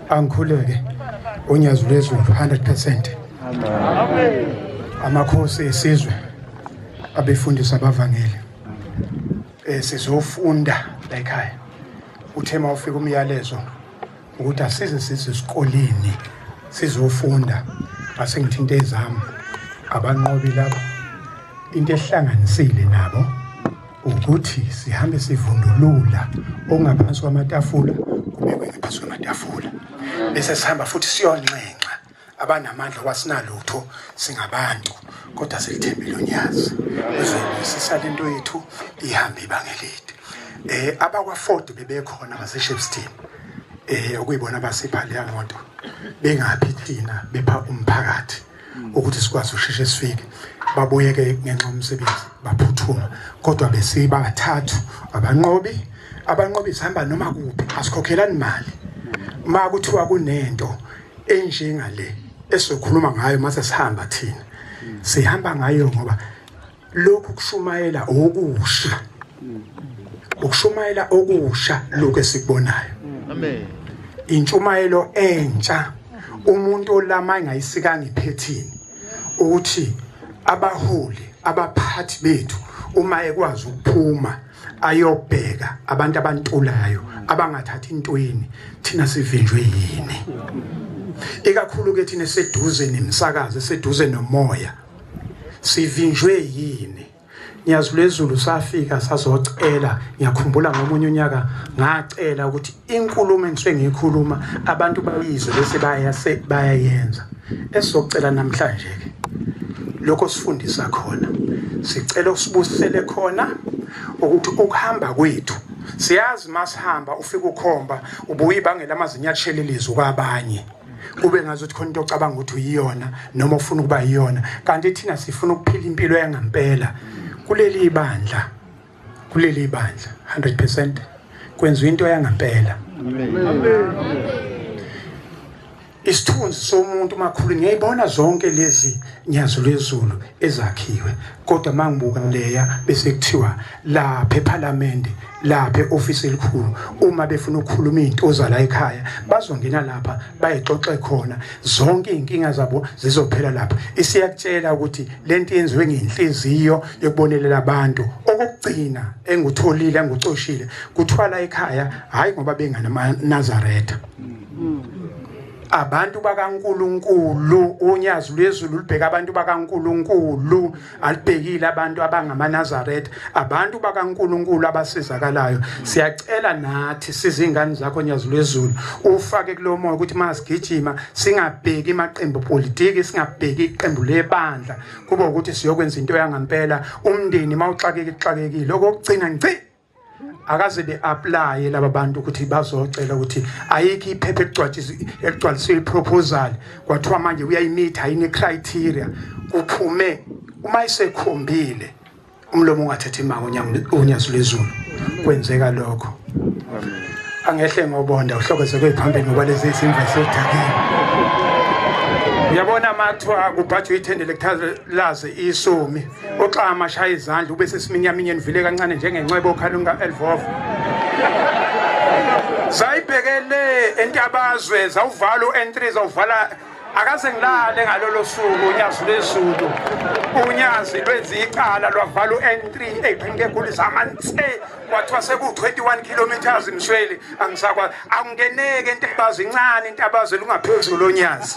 Angikhuleke uNyazi lwezulu 100%. Amen. Amakhosi esizwe abefundisi abavangeli. Sizofunda la ekhaya. Uthe mawufika umyalezo ukuthi asize size esikoleni sizofunda, ase ngithinte ezami abanqobi lapho. Into ehlanganisile nabo ukuthi sihambe sivundulula ongaphansi kwamatafula kubekwe ngaphansi kwamatafula, bese sihamba futhi siyonxenxa abanamandla kwasinalutho, singabantu kodwa silithembile uNyazi. Uzobusisa lento yethu ihambe ibanga elide. Abakwa Ford bebekhona base Shepstone, okuyibona basipha leya moto, bengaphi thina bepha umphakathi ukuthi sikwazi usheshe sifike. Babuye ke ngenxa yomsebenzi baphuthuma, kodwa besiba bathathu abanqobi. Abanqobi sihamba noma kuphi, asikhokhelani mali. Ma kuthiwa kunento enjengale esizokhuluma ngayo mase sihamba thina, sihamba ngayo ngoba lokhu kushumayela okusha, ukushumayela okusha lokho esikubonayo. Amen. Intshumayelo entsha, umuntu olama engayisikanga iphethini ukuthi abaholi abaphathi bethu uma ekwazi ukuphuma ayobheka abantu abantulayo abangathathi intweni, thina sivinjwe yini? Ikakhulu ke thina seduze nemsakazo, seduze nomoya, sivinjwe yini? Nyazi lwezulu safika sazocela. Ngiyakhumbula ngomunye unyaka ngacela ukuthi inkulumo engisuke ngiyikhuluma abantu bayizwe bese bayayenza. Esizocela namhlanje ke lokho sifundisa khona, sicela usibusele khona ukuthi ukuhamba kwethu siyazi masihamba ufika ukhomba ubuye ibangela amazinyo atshelelizwe kwabanye, kube ngazuthi khona into ocabanga ukuthi uyiyona noma ufuna ukuba yiyona, kanti thina sifuna ukuphila impilo yangampela. Kuleli bandla, kuleli bandla 100% kwenziwa into yangampela. Amen. Isithunzi somuntu makhulu, ngiyayibona zonke lezi Nyazi lwezulu ezakhiwe, kodwa mangibuka leya bese kuthiwa lapha eParliament, lapha eoffice elikhulu, uma befuna ukukhuluma izinto zala ekhaya bazongena lapha bayixoxe khona, zonke izinkinga zabo zizophela lapha. Isiyakutshela ukuthi lento yenziwe ngenhliziyo yokubonelela abantu. Okugcina engutholile engucoshile kuthwala ekhaya, hayi ngoba benganamaNazaretha, abantu bakaNkuluNkulu. uNyazi lwezulu libheka abantu bakaNkuluNkulu, alibhekile abantu abangamaNazaretha, abantu bakaNkuluNkulu abasizakalayo. Siyacela nathi sizingane zakho Nyazi lwezulu ufake kulo moya ukuthi masigijima singabheki amaqembu politiki, singabheki iqembu lebandla, kube ukuthi siyokwenza into yangampela. Umndeni mawuxakeke kuxakekile. Okugcina ngci akaze be-apply laba bantu ukuthi bazocela ukuthi ayikho iphepha eligcwalisiwe iproposal, kwathiwa manje uyayimitha yini criteria, kuphume uma isekhombile umlomo ungathethe imali. uNyazi lwezulu kwenzeka lokho. Angehle ngobonda uhlokoze kwephambili ngoba lezi izimva sodakeni. Uyabona makuthiwa kubhajwe ithendele kuthalaze isomi, uxama shaya izandla ube sesiminyaminyeni vile kancane njengencwebe okhalunga elvovo. Zayibhekele entabazwe zawuvala u-N3 zawuvala. Akaze ngilale ngalolo suku uNyazi lwezulu. uNyazi lwenza icala lwavala u-N3 eqhamuke eGoli zamanse, kwathiwa seku-21 kilometers Msweli, angisakwazi. Akungeneke intabazo incane, intabazo lungaphezulu loNyazi.